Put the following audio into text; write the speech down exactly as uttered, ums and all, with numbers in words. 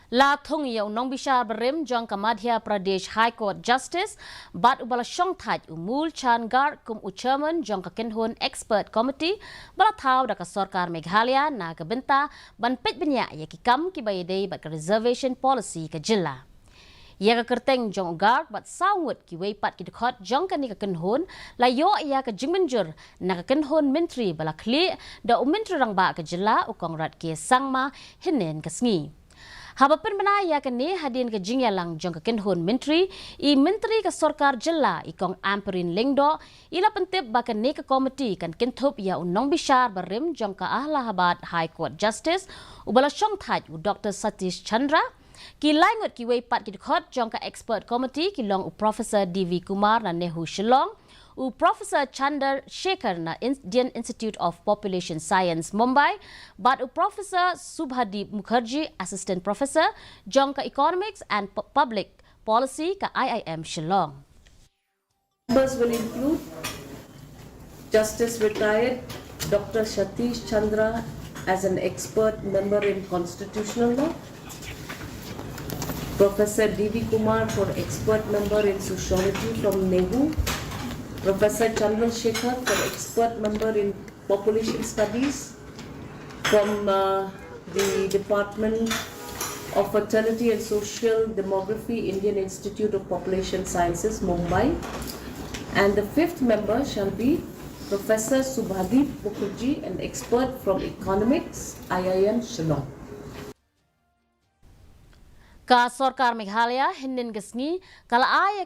La thung ïa u nongbishar barim jong ka Madhya Pradesh High Court Justice bad uba la shongthait u Mool Chand Garg kum u chairman jong ka kynhun expert committee ba la thaw da ka sorkar Meghalaya na ka bynta ban peit bniah ïa ki kam kiba ïadei bad ka reservation policy ka jylla. Ïa ka kyrteng jong u Garg bad saw ngut kiwei pat ki dkhot jong kane ka kynhun la ïoh ïa ka jingmynjur na ka kynhun myntri ba la khlieh da u Myntri Rangbah ka jylla u Conrad K Sangma hynnin ka sngi. Haba pynbna ïa kane hadien ka jingïalang jong ka kynhun myntri, i Myntri ka sorkar jylla i Kong Ampareen Lyngdoh i la pyntip ba kane ka komiti kan kynthup ïa u nongbishar barim jong ka Allahabad High Court Justice uba la shongthait u Doctor Satish Chandra. Ki lai ngut kiwei pat ki dkhot jong ka expert committee ki long u Professor D V Kumar na NEHU Shillong, u Professor Chandra Shekhar na Indian Institute of Population Science Mumbai, bad u Professor Subhadeep Mukherjee, Assistant Professor jong ka Economics and Pu- Public Policy ka I I M Shillong. Members will include Justice Retired Doctor Satish Chandra as an expert member in constitutional law, Professor D V Kumar for expert member in sociology from NEHU, Professor Chandra Shekhar for expert member in population studies from uh, the Department of Fertility and Social Demography, Indian Institute of Population Sciences, Mumbai. And the fifth member shall be Professor Subhadeep Mukherjee, an expert from Economics, I I M Shillong. Ka sorkar Meghalaya hynnin ka sngi ka la ai ïa